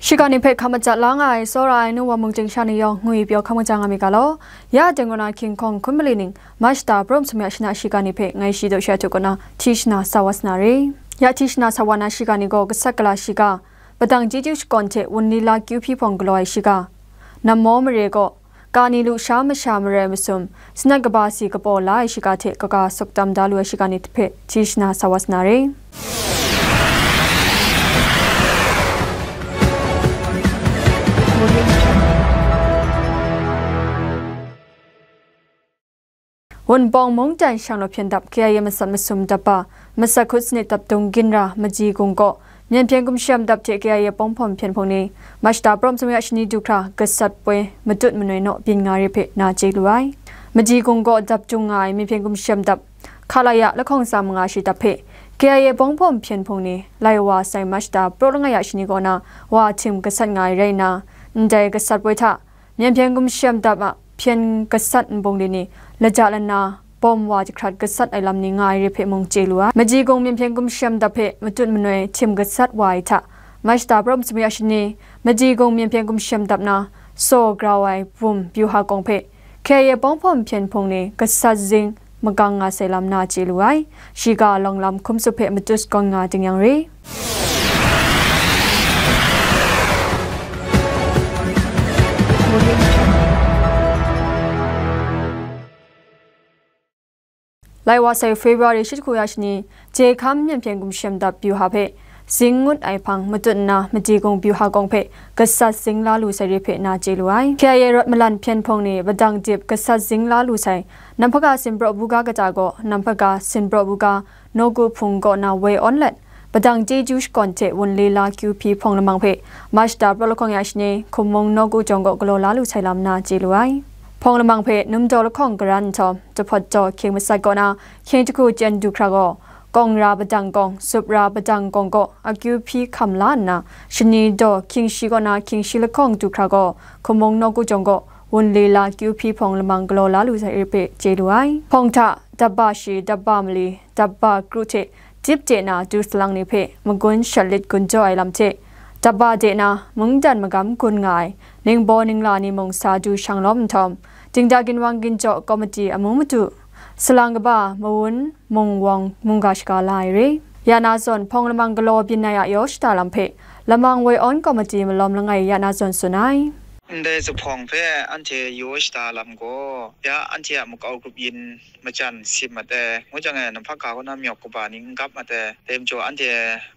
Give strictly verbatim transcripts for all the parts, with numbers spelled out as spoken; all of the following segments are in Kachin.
Shiga ni hpe hkam majat la nga ai, tsawra ai nu wa mung ting sha ni yawng ngwi pyaw hkam kaja nga mi ga law, ya deng kaw na hkying hkawng hkun mali ning, March da brawm sumya shana shiga ni hpe ngai shi daw shi a htu kaw na hti shana sa wa sa na re. Ya hti shana sa wa na shiga ni gaw gasat gala shiga, padang chyeju shakawn hte wunli la kyu hpyi hpawng galaw ai shiga, nammaw mare gaw, kani lusha masha marai masum, sanat kaba si kapaw la ai shiga hte kaga sukdam da lu ai shiga ni hpe hti shana sa wa sa na re. Wunpawng mungdan shanglawt hpyen dap K I A masat masum dap ba, masat hkut sanit dap dung ginra Maji Gung gaw, Myen hpyen gumshem dap hte K I A pawng hpawm hpyen hpung ni, March da brawm sumya shani du hkra gasat poi matut manoi naw byin nga re hpe na chye lu ai. Maji Gung gaw dap dung nga ai Myen hpyen gumshem dap, Khalaya lahkawng tsa manga shi dap hpe, K I A pawng hpawm hpyen hpung ni, lai wa sai March da praw langai a shani kaw na, wa htim gasat nga ai rai nna, ndai gasat poi hta, Myen hpyen gumshem dap a hpyen gasat nbung li ni, laja lana, bawm wa jahkrat gasat ai lam ni nga ai re hpe mung chye lu ai. Maji Gung Myen hpyen gumshem dap hpe matut manoi htim gasat wa ai hta, March da brawm sumya shani, Maji Gung Myen hpyen gumshem dap na, saw grau ai bum byuha kawng hpe, K I A pawng hpawm hpyen hpung ni gasat zing magang nga sai lam na chye lu ai. Shiga lawng lam hkum tsup hpe matut gawn nga ding yang re. Lai wa sai February shi hku ya shani, Jehkam Myen hpyen gumshem dap byuha hpe, zing ngut ai hpang matut nna, Maji Gung byuha kawng hpe gasat zing la lu sai re hpe na chye lu ai. K I A rawt malan hpyen hpung ni, padang dip gasat zing la lu sai, Namhpaga Sinpraw buga kata gaw, Namhpaga Sinpraw buga Nawku Hpung kaw na woi awn let, padang chyeju shakawn hte wunli la kyu hpyi hpawng lamang hpe, March da praw lahkawng ya shani, hkum mung Nawku jawng kaw galaw la lu sai lam na chye lu ai. Hpawng lamang hpe, num daw lahkawng garan nhtawm, jahpawt daw hkying masat kaw na, hkying jahku chyen du hkra gaw, Kawng ra padang kawng, sup ra padang kawng kaw akyu hpyi hkam la nna, shani daw hkying shi kaw na hkying shi lahkawng du hkra gaw, hkum mung Nawku jawng kaw, wunli la kyu hpyi hpawng lamang galaw la lu sai re hpe chye lu ai. Hpawng hta, dap ba shi, dap ba mali, dap ba kru hte dip de na du salang ni hpe magun shat lit gun jaw ai lam hte, dap ba de na mungdan magam gun nga ai, ningbaw ningla ni mung sa du shang lawm nhtawm, dingda ginwang ginjaw komiti amu madu, salang kaba, mawun, mungwawng, mungga shaga la ai re. Ya na zawn hpawng lamang galaw byin ai a yaw shada lam hpe, lamang woi awn komiti malawm langai ya na zawn tsun ai. Ndai zuphpawng hpe anhte yaw shada lam gaw, ya anhte a makau grup yin majan sim mat ai, ngu jang e, namhpa ga kaw na myawk kaba ni n gap mat ai, dai majaw anhte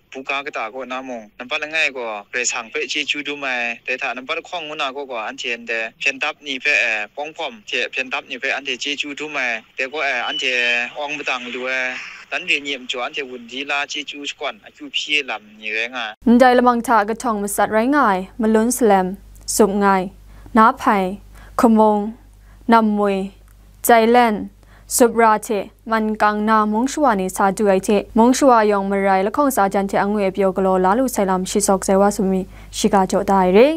buga kata kaw na mung, nampat langai gaw Karai Kasang hpe chyeju dum ai, dai hta nampat lahkawng ngu na kaw gaw anhte ndai hpyen dap ni hpe, e, pawng hpawm hte hpyen dap ni hpe anhte chyeju dum ai, dai kaw e, anhte awng madang lu ai, dan re nye majaw anhte wunli la chyeju shakawn akyu hpyi ai lam ni rai nga ai. Ndai lamang hta kahtawng matsat rai nga ai, malun salem, sup ngai, na hpai, hkumung, nam mwi, jai len, sup ra hte, man kang na mung shawa ni sa du ai hte, mung shawa yawng marai lahkawng tsa jan hte angwi ai pyaw galaw la lu sai lam shi tsawk sai wa sumi shiga jaw da ai re.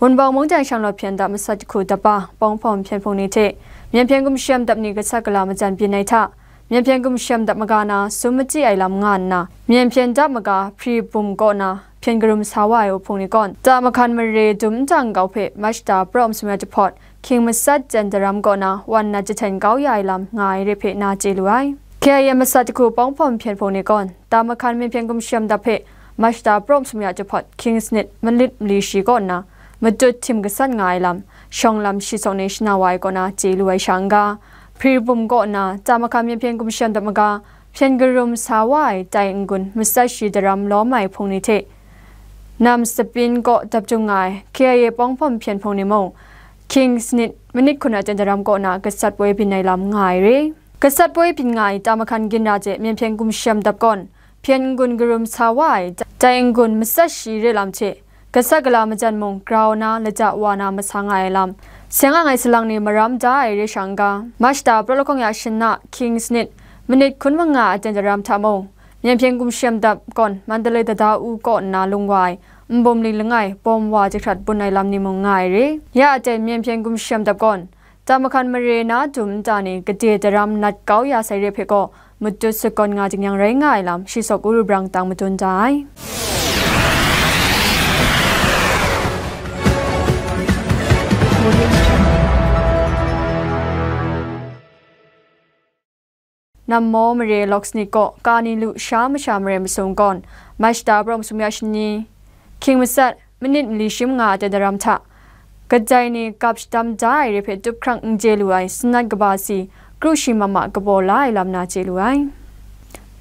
Wunpawng mungdan shanglawt hpyen dap masat jahku dap ba, pawng hpawm hpyen hpung ni hte, myen hpyen gumshem dap ni gasat gala majan byin ai hta, myen hpyen gumshem dap maga na sum machyi ai lam nga nna, myen hpyen dap maga hpri bum kaw na hpyen karum sa wa ai uhpung ni kawn, ta mahkan mare dum ndang nkau hpe March da pra sumya jahpawt, hkying matsat jan daram kaw na wan na jahten kau ya ai lam nga ai re hpe na chye lu ai. K I A masat jahku pawng hpawm hpyen hpung ni kawn, ta mahkan myen hpyen gumshem dap hpe March da pra sumya jahpawt, hkying sanit manit mali shi kaw nna, matut htim gasat nga ai lam, shawng lam shi tsawk ni shana wa ai kaw na chye lu ai sha n-ga, hpri bum kaw nna, ta mahkan myen hpyen gumshem dap maga, hpyen karum sa wa ai tai n-gun matsat shi daram lawm ai hpung ni hte, nam sapyin kaw dap jung nga ai K I A pawng hpawm hpyen hpung ni mung, hkying sanit manit hkun a jan daram kaw na gasat poi byin ai lam nga ai re. Gasat poi byin nga ai ta mahkan ginra hte myen hpyen gumshem dap kawn, hpyen n-gun karum sa wa ai, tai n-gun matsat shi re lam hte, gasat gala majan mung grau na, lata wa na masa nga ai lam, seng ang ai salang ni maram da ai re sha n-ga, March da pra lahkawng ya shana, hkying sanit manit hkun manga a jan daram hta mung, myen hpyen gumshem dap kawn Mandalay dada u kaw nna lung wa ai, nbum ling langai, bawm wa jahkrat bun ai lam ni mung nga ai re. Ya aten myen hpyen gumshem dap kawn, Tam mahkan mare na dum nta ni gade daram nat kau ya sai re hpe gaw, matut sagawn nga jing-yang rai nga ai lam, shi sawk uru brang tang madun da ai. Nammaw mare lawk sanit kaw, kani lu sha masha marai masum gawn, Mashta brawng sum ya shani, hkying matsat, minit mali shi manga a daram hta, kadai ni gap shadam da ai re hpe tup hkrang n chye lu ai sanat kaba si, kru shi mama kabaw la ai lam na chye lu ai.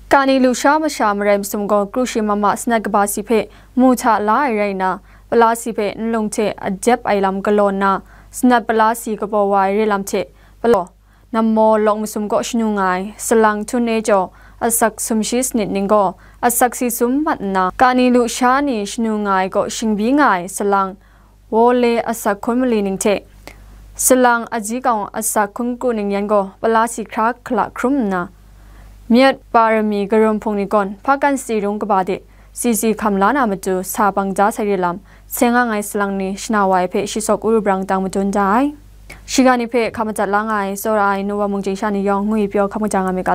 Kani lu sha masha marai masum gaw, kru shi mama sanat kaba si hpe mu hta la ai rai nna, pala si hpe nlung hte adep ai lam galaw nna, sanat pala si kabaw wa ai re lam hte, palaw, Nammaw lawk masum kaw shanu nga ai, salang htunne jaw, asak sumshi sanit ning gaw, asak si sum mat nna, kani lu sha ni shanu nga ai kaw shingbi nga ai, salang wole asak hkun mali ning hte, salang aji kawng asak hkun kru ning yan gaw, pala si hkra hkala hkrum nna, myat pa rami karum hpung ni gawn, hpa kan si rung kaba de, si si hkam la na matu, sa bang ja sai re lam, seng ang ai salang ni shana wa ai hpe shi sawk uru brang tang madun da ai. Shiga ni hpe hkap madat la nga ai, tsawra ai nu wa mung chyingsha ni yawng ngwi pyaw hkap maja nga myit ga.